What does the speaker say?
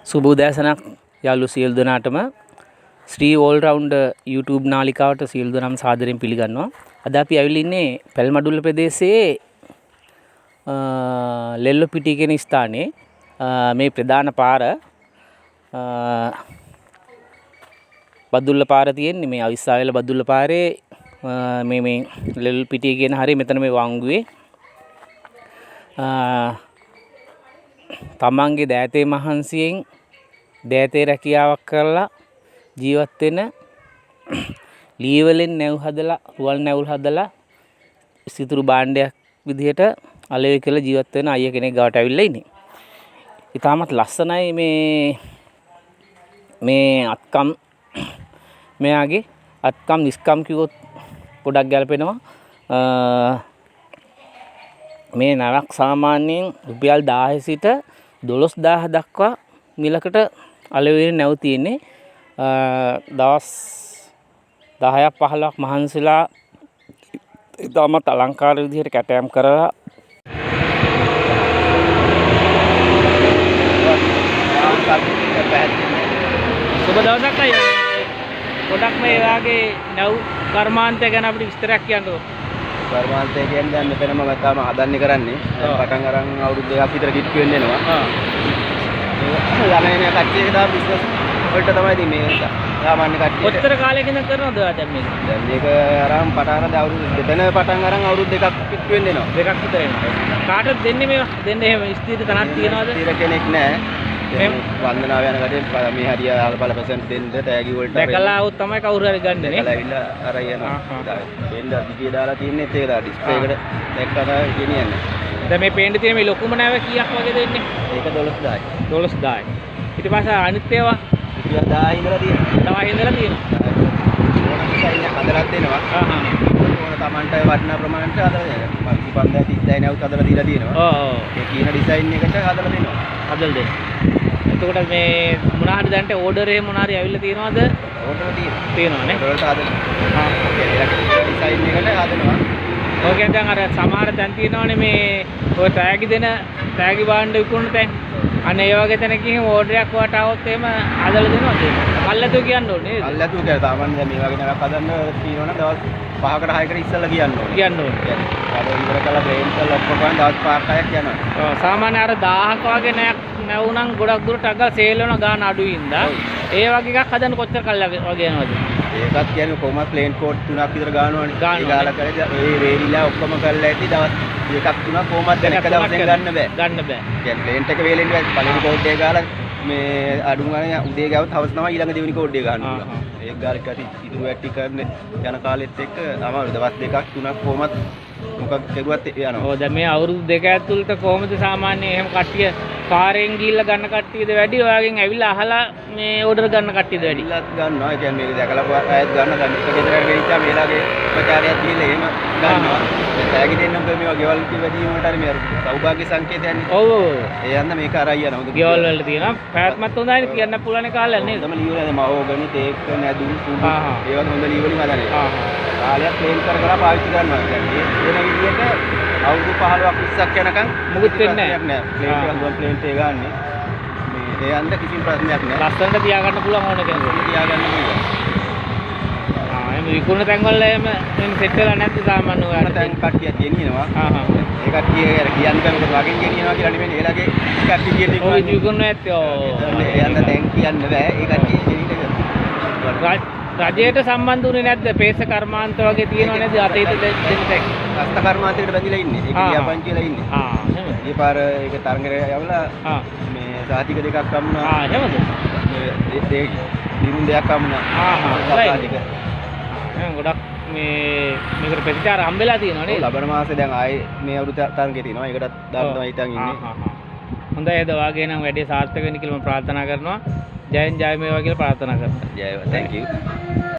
සුබ උදෑසනක් යාළු සියලු දෙනාටම ශ්‍රී ඕල් රවුන්ඩර් YouTube නාලිකාවට සියලු දෙනාම සාදරයෙන් පිළිගන්නවා. අද අපි ඇවිල්ලා ඉන්නේ පැල්මඩුල්ල ප්‍රදේශයේ ලෙල්ලොපිටිය කියන ස්ථානයේ. මේ ප්‍රධාන පාර බදුල්ල පාර තියෙන්නේ මේ අවිස්සාවේල බදුල්ල පාරේ මේ මේ ලෙල්ලොපිටිය කියන හරිය මෙතන මේ වංගුවේ තමන්ගේ දෑතේ මහන්සියෙන් දෑතේ රැකියාවක් කරලා ජීවත් වෙන ලී වලින් නැව් හදලා රුවල් නැව් හදලා සිතුරු භාණ්ඩයක් විදිහට අලෙවි කරලා ජීවත් වෙන අයියා කෙනෙක් ගාවට ඇවිල්ලා ඉන්නේ. ඉතාමත් ලස්සනයි මේ මේ අත්කම් මෙයාගේ අත්කම් නිස්කම් කිව්වොත් ගොඩක් ගැලපෙනවා. මේ නැවක් සාමාන්‍යයෙන් රුපියල් 1000 සිට 12000 දක්වා මිලකට අලෙවි වෙන නැව් තියෙන්නේ. දවස් 10ක් 15ක් මහන්සිලා ඉතාමත් අලංකාර විදිහට කැටයම් කරලා සුබ දවසක් අයියා. ගොඩක් මේ වාගේ නැව් කර්මාන්තය ගැන අපිට විස්තරයක් කියන්නකෝ. කර්මාන්තය කියන්නේ දැන් මෙතන මම තාම හදන්නේ කරන්නේ. පටන් අරන් අවුරුදු දෙකක් විතර කිට්ටු වෙන්න එනවා. යන එන කට්ටිය එක තමයි බිස්නස් වලට තමයි ඉතින් මේ සාමාන්‍ය කට්ටිය. කොච්චර කාලයක ඉඳන් කරනවද ඔයා දැන් මේක? දැන් මේක අරන් පටන් අරන් දැන් අවුරුදු දෙතන පටන් අරන් අවුරුදු දෙකක් කිට්ටු වෙන්න එනවා. දෙකක් විතර එනවා. කාටද දෙන්නේ මේවා? දෙන්න එහෙම ස්ථිර තැනක් තියනවද? ස්ථිර කෙනෙක් නෑ. වන්දනාව යන කටේ මේ හරිය අහල පෙසන්ට් දෙන්න තෑගි වලට දැකලා આવුත් තමයි කවුරු හරි ගන්න නේ. දැකලා ඇවිල්ලා අර යනවා. පේන්න දිගේ දාලා තියෙන්නේ ඒක දා ඩිස්ප්ලේ එකට දැක්කම ගෙනියන්නේ. දැන් මේ පේන්න තියෙන මේ ලොකුම නැව කීයක් වගේ දෙන්නේ? ඒක 12000යි. 12000යි. ඊට පස්සේ අනිත් ඒවා රුපියල් 1000 ඉඳලා තියෙනවා. 1000 ඉඳලා තියෙනවා. ඕන ඩිසයින් එකක් හදලා දෙනවා. ඕන Tamanට වටිනා ප්‍රමාණයට හදලා දෙනවා. 25000 30000 නැවුත් හදලා දීලා තියෙනවා. ඔව් ඔව්. ඒ කියන ඩිසයින් එකට හදලා දෙනවා. හදලා දෙනවා. එතකොට මේ මොන හරි දැනට ඕඩර් එහෙම මොන හරි ඇවිල්ලා තියෙනවද? ඕඩර් තියෙනවා. තියෙනවා නේ. ඕඩර් වලට හදනවා. ඒ ඩිසයින් එකට හදනවා. ඔය කියන්නේ දැන් අර සමහර තැන් තියෙනවනේ මේ ඔය තෑගි දෙන තෑගි භාණ්ඩ විකුණන තැන්. අන්න ඒ වගේ තැනකින් එහෙම ඕඩර් එකක් ඔයාට ආවොත් එහෙම හදලා දෙනවද? කල්ැතුව කියන්න ඕනේ නේද? කල්ැතුව කියලා සාමාන්‍යයෙන් දැන් මේ වගේ නරක හදන්න තියෙනවා නම් දවස් 5කට 6කට ඉස්සෙල්ලා කියන්න ඕනේ. කියන්න ඕනේ. කියන්නේ වැඩ ඉවර කරලා බ්‍රේන් කරලා ඔක්කොම කරන් දවස් 5ක් 6ක් යනවා. ඔව් සාමාන්‍ය අර 1000ක වගේ නෑක් නැව් නම් ගොඩක් දුරට අග සේල් වෙන ගාන අඩුයි ඉඳා. ඒ වගේ එකක් හදන්න කොච්චර කල් වගේ යනවද? ඒකත් කියන්නේ කොහොමද ප්ලේන් කෝඩ් තුනක් විතර ගානවනේ. ඒ ගාලා කරලා ඒ වේලිලා ඔක්කොම කරලා ඇති දවස් දෙකක් තුනක් කොහොමද දැන් එක දවසෙන් ගන්න බෑ. ගන්න බෑ. කියන්නේ ප්ලේන් එක වේලෙන්න බෑ. පළවෙනි කෝඩ් එක ගාලා මේ අඩුම ගානේ උදේ ගාවත් හවස තමයි ඊළඟ දෙවෙනි කෝඩ් එක ගන්න පුළුවන්. ඒක ගාලා ඊට ඉතුරු වැට් ටික කරන යන කාලෙත් එක්ක අමාරු දවස් දෙකක් තුනක් කොහොමද මොකක් කෙරුවත් යනවා. ඔව් දැන් මේ අවුරුදු දෙක ඇතුළත කොහොමද සාමාන්‍යයෙන් එහෙම කට්ටිය කාරෙන් ගිහිල්ලා ගන්න කට්ටියද වැඩි ඔයාගෙන් ඇවිල්ලා අහලා මේ ඕඩර් ගන්න කට්ටියද වැඩි? ඇවිල්ලත් ගන්නවා. ඒ කියන්නේ මේක දැකලා අයත් ගන්නවා. දැන් එක ගෙදරකට ගෙනිච්චාම ඒලාගේ ප්‍රචාරයක් දීලා එහෙම ගන්නවා. දැන් තෑගි දෙන්න මොකද මේවා ගෙවල් වැඩි වීමට හරි මේ අර සෞභාග්‍ය සංකේතයන්නේ. ඔව් ඔව්. ඒ යන්න මේක අරයි යනවා. හොඳ ගෙවල් වල තියෙනවා. පැවැත්මත් හොඳයිනේ කියන්න පුළුවන් කාලයක් නේද? හොඳම ලී වල දැන් මහෝගනි තේක් නැදුම් සුදු ඒ වගේ හොඳ ලී වලින් හදන්නේ. කාලයක් ප්ලේන් කර කර පාවිච්චි කරනවා. දැන් මේ වෙන විදියට අවුරුදු 15ක් 20ක් යනකම් මුකුත් වෙන්නේ නැහැ. ප්ලේන් එක හොඳ ප්ලේන් එක ගන්න. මේ ඒ යන්න කිසිම ප්‍රශ්නයක් නැහැ. ලස්සනට තියාගන්න පුළුවන් ඕන කෙනෙකුට. තියාගන්න පුළුවන්. එහෙම විකුණන තැන් වල එහෙම එහෙම සෙට් වෙලා නැද්ද සාමාන්‍ය ඔයාලට? තැන් කට්ටියක් ගෙනියනවා. ඒ කට්ටිය අර කියන්න බෑ මොකද වගෙන් ගෙනියනවා කියලා නෙමෙයි ඒලාගේ කට්ටිය කියන්නේ. ඔව් විකුණන ඇත්තේ ඔව්. ඒ යන්න තැන් කියන්න බෑ. ඒ කට්ටිය ගෙනියන එක. රජයට සම්බන්ධ වුණේ නැද්ද? පේස කර්මාන්ත වගේ තියෙනව නේද අතීත දෙන්න තැන්? හස්ත කර්මාන්තයකට බැඳිලා ඉන්නේ. ඒක ලියාපදිංචි වෙලා ඉන්නේ. එහෙමද? ඊ පාර ඒක තරඟට යවලා මේ සාතික දෙකක් හම්බුණා. එහෙමද? මේ දෙක දිනුම් දෙයක් හම්බුණා. සාතික. එහෙනම් ගොඩක් මේ මේකට ප්‍රතිචාර හම්බෙලා තියෙනවා නේද? ලබන මාසේ දැන් ආයේ මේ අවුරුදු තරඟේ තියෙනවා. ඒකටත් දාන්න තමයි හිතන් ඉන්නේ. හොඳයි අද වාගේ නම් වැඩේ සාර්ථක වෙන්න කියලා මම ප්‍රාර්ථනා කරනවා. ජයෙන් ජය වේවා කියලා ප්‍රාර්ථනා කරනවා. ජය වේවා. Thank you.